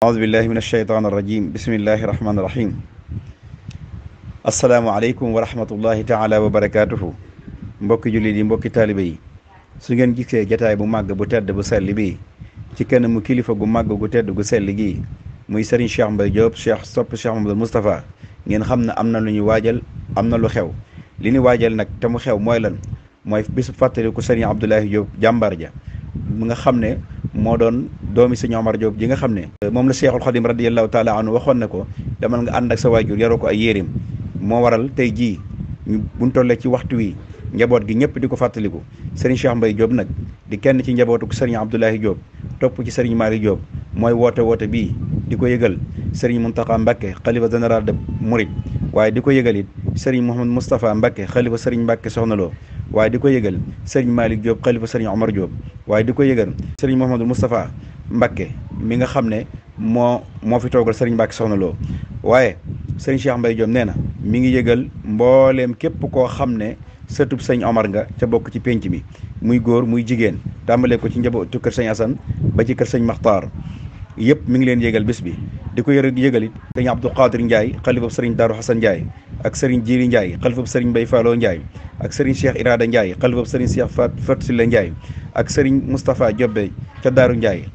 أعوذ بالله من الشيطان الرجيم بسم الله الرحمن الرحيم السلام عليكم ورحمة الله تعالى وبركاته mbokki jullit yi mbokki taalibe yi su ngeen gisee jataay bu màgg bu tedd bu sell bi ci kanamu kilifa gu màgg gu tedd gu sell gi muy Serigne Cheikh Mbaye Diop sopp Cheikh Mouhamadou Moustapha ngeen xam ne am na lu ñu waajal am na lu xew li ñu waajal nag te mu xew mooy lan mooy bisu fàttaliku Serigne Abdoulaye Diop jàmbaar ja mu nga xam ne moo doon doomi Serigne Omar Diop ji nga xam ne moom la Cheikhul Khadim radiyallahu taala anhu waxoon ne ko demal nga ànd ak sa waajur yaroo ko ay yéreem moo waral tey jii ñu buñ tollee ci waxtu wi njaboot gi ñëpp di ko fàttaliku Serigne Cheikh Mbaye Diop nag di kenn ci njabootu Serigne Abdoulaye Diop topp ci Serigne Malick Diop mooy woote bii di ko yëgal Serigne Mountakha Mbacké xalifa général de Mouride waaye di ko yëgal it Serigne Mouhamadou Moustapha Mbacké xalifa Serigne Mbacké Soxna Lo waaye di ko yëgal Serigne Malick Diop xalifa Serigne Omar Diop waaye di ko yëgal Serigne Mouhamadou Moustapha Mbacké mi nga xam ne moo fi toogal Serigne Mbacké Soxna Lo waaye Serigne Cheikh Mbaye Diop nee na mi ngi yëgal mbooleem képp koo xam ne sëtub sëñ Omar nga ca bokk ci pénc mi muy góor muy jigéen tàmbalee ko ci njabootu kër sëñ Assane ba ci kër sëñ Makhtar yëpp mi ngi leen yëgal bés bi di ko yëgal it sëñ Abdou Qadir Ndiaye xalifab sëriñ Darou Hassan Ndiaye ak sëriñ Jili Ndiaye xalifab sëriñ Mbaye Fallo Ndiaye ak sëriñ Cheikh Irada Ndiaye xalifab sëriñ Cheikh Fat Silla Ndiaye ak sëriñ Moustapha Diobbe ca Daaru Ndiaye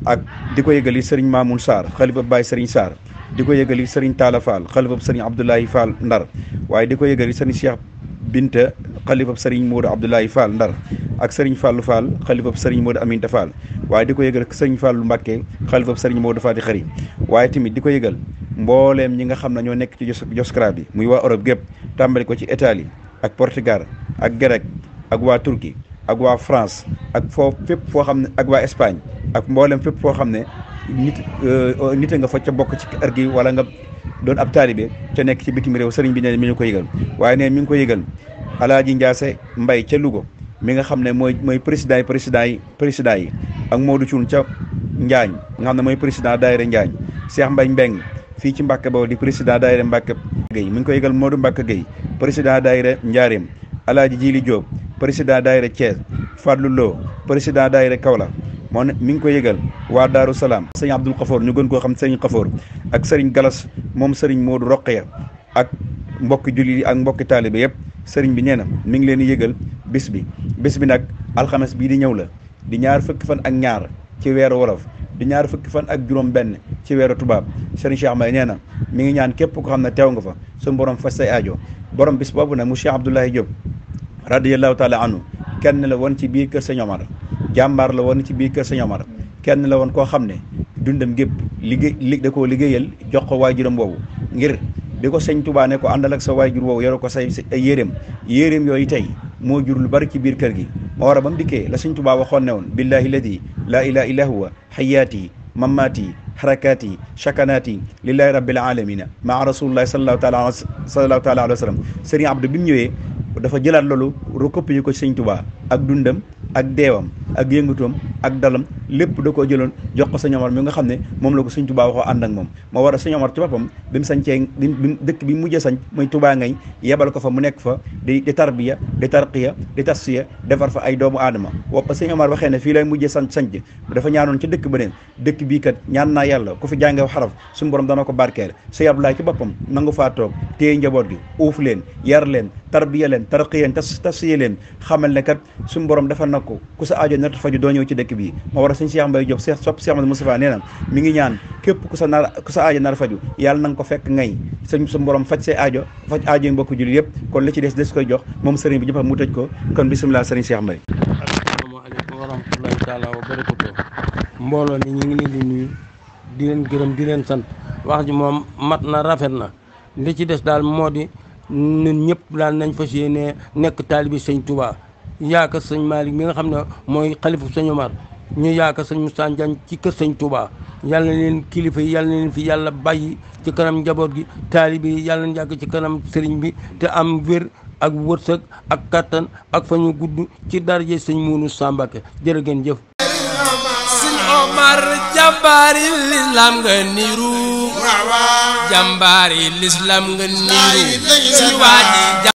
ak di ko yëgal it sëriñ Mamoun Sarr xalifab Baye sëriñ Sarr di ko yëgal it sëriñ Talla Fall xalifab sëriñ Abdoulaye Fall Ndar waaye di ko yëgal it sëriñ Cheikh Binta xalifab sëriñ Modou Abdoulaye Fall Ndar ak sëriñ Fallou Fall xalifab sëriñ Modou Aminta Fall waaye di ko yëgal sëriñ Fallou Mbacké xalifab sëriñ Modou Fati Xari waaye tamit di ko yëgal mbooleem ñi nga xam ne ñoo nekk ci Joskra bi muy waa Europe gépp tàmbali ko ci Italie ak Portugal ak Grèce ak waa Turquie ak waa France ak fépp foo xam ne ak waa Espagne ak mbooleem fépp foo xam ne nit nga fa ca bokk ci kër gi wala nga doon ab taalibe ca nekk ci bitim réew sëriñ bi ne mi ñu ko yëgal waaye ne mi ngi ko yëgal Alaaji Ndiasse Mbaye ca Louga mi nga xam ne mooy président yi ak Modou Thioune ca Njaañ nga xam ne mooy président daayira Njaañ Cheikh Mbaye Mbeng fii ci Mbàkke Bawol di président daayira Mbàkke Gueye mi ngi ko yëgal Modou Mbàkke Gueye président daayira Njaareem Alaaji Jili Diop président daayira Thiès Fadlou Lo président daayira Kaolack moo ne mi ngi ko yëgal waa Daaru Salaam sëñ Abdoul Khafour ñu gën koo xam sëriñ Khafour ak sëriñ Galas moom sëriñ Modou Roqeya ak mbokki jullit yi ak mbokki taalibe yëpp sëriñ bi nee na mi ngi leen di yëgal bis bi nag alxames bii di ñëw la di ñaar fukki fan ak ñaar ci weeru wolof di ñaar fukki fan ak juróom benn ci weeru tubaab sëriñ Cheikh Mbaye nee na mi ngi ñaan képp ko xam ne teew nga fa suñu borom fas say aajo borom bis boobu nag mu Cheikh Abdoulaye Diop radiyallahu taala anhu kenn la woon ci biir kër sëñ Omar jàmbaar la woon ci biir kër sëñ Omar kenn la woon koo xam ne dundam gépp da koo liggéeyal jox ko waajuram boobu ngir bi ko sëñ Touba ne ko àndal ak sa waajur woowu yore ko say ay yéreem yooyu tey moo jur lu bari ci biir kër gi moo war a ba mu dikkee la sëñ Touba waxoon ne woon billahi ladi laa ilaha illa huwa hayaati mammaati harakaati shakanaati lillahi rabbil alamina maa rasulullahi sallallahu taala alayhi wa sallam sëriñ Abdou bi mu ñëwee dafa jëlaat loolu recopier ko sëñ Touba ak dundam ak deewam ak yëngatoom ak dalam lépp da koo jëloon jox ko sëñ Omar mi nga xam ne moom la ko sëñ Touba waxoo ànd ak moom moo war a sëñ Omar ci boppam bi mu sañcee dëkk bi mujjee sañ muy Touba ngay yebal ko fa mu nekk fa di tarbiya di tarqiya di tasfiya defar fa ay doomu aadama woppa sëñ Omar waxee ne fii lay mujjee sanc dafa ñaanoon ci dëkk ba ne dëkk bii kat ñaan naa yàlla ku fi jàngew xaraf suñu borom dana ko barkeel sëñ Abdoulaye ci boppam nangu faa toog téye njaboot gi uuf leen yar leen tarbiya leen tarqiya tasfiya leen xamal ne kat suñu borom dafa na ko ku sa aajo nar faju doo ñëw ci dëkk bi moo war a sëñ Cheikh Mbaye Diop sopp Cheikh Mouhamadou Moustapha nee na mi ngi ñaan képp ku sa aajo nar faju yàlla na nga ko fekk ngay suñu borom faj say aajo faj aajo yi mbokk jullit yëpp kon li ci des koy jox moom sëriñ bi ñëpp mu tëj ko kon bisimilah sëriñ Cheikh Mbaye. asalaamaaleykum wa rahmatulahi taala wa barakatu mbooloo ni ñu ngi leen di nuyu di leen gërëm di leen sant wax ji moom mat na rafet na li ci des daal moo di ñun ñëpp daal nañ fas yéene nekk taalibi sëñ Touba yaakaar sëñ Malick mi nga xam ne mooy xalifu sëñ Omar ñu yaakaar sëñ Moussa Diagne ci kër sëñ Touba yàlla na leen kilifa yi yàlla na leen fi yàlla bàyyi ci kanam njaboot gi taalibi yi yàlla na yàgg ci kanam sëriñ bi te am wér ak wërsëg ak kattan ak fa ñu gudd ci daraje sëñ Mounu Sambake jërë ngeen jëf. sëñ Omar jàmbaari lislam nga niru jàmbaari lislam nga niru